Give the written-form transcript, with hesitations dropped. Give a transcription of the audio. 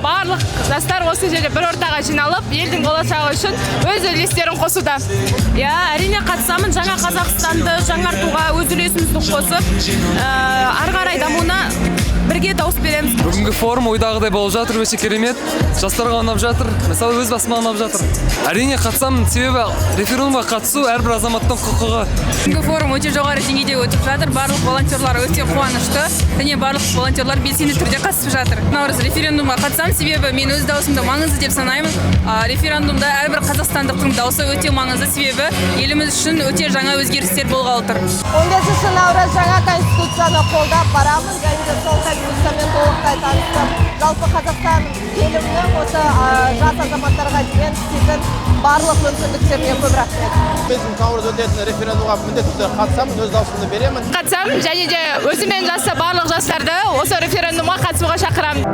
барлық жастар осы жерде бір ортаға жиналып, елдің болашағы үшін өз үлестерін қосуда. Иә, әрине, қатысамын. Жаңа Қазақстанды жаңартуға өз үлесімізді қосып, ары қарай дамуына бірге дауыс береміз. Бүгінгі форум ойдағыдай болып жатыр, өте керемет. Жастарға ұнап жатыр. Мысалы, өз басыма ұнап жатыр. Әрине, қатысамын, себебі референдумға қатысу — әрбір азаматтың құқығы. Бүгінгі форум өте жоғары деңгейде өтіп жатыр. Барлық волонтерлар өте қуанышты және барлық волонтерлар белсенді түрде қатысып жатыр. Наурыз референдумға қатысамын, себебі мен өз дауысымды маңызды деп санаймын. Референдумда әрбір қазақстандықтың дауысы өте маңызды, себебі еліміз үшін өте жаңа өзгерістер болғалы тұр. 15 наурыз жаңа конституцияны қолдап барамын және де сол конституциямен толықтай таныстым. Жалпы, Қазақстан елімнің осы жас азаматтарға деген істейтін барлық мүмкіндіктеріне көп рахмет. 5 наурыз өтетін референдумға міндетті түрде қатысамын, өз дауысымды беремін. Қатысамын және де өзіммен жасты барлық жастарды осы референдумға қатысуға шақырамын.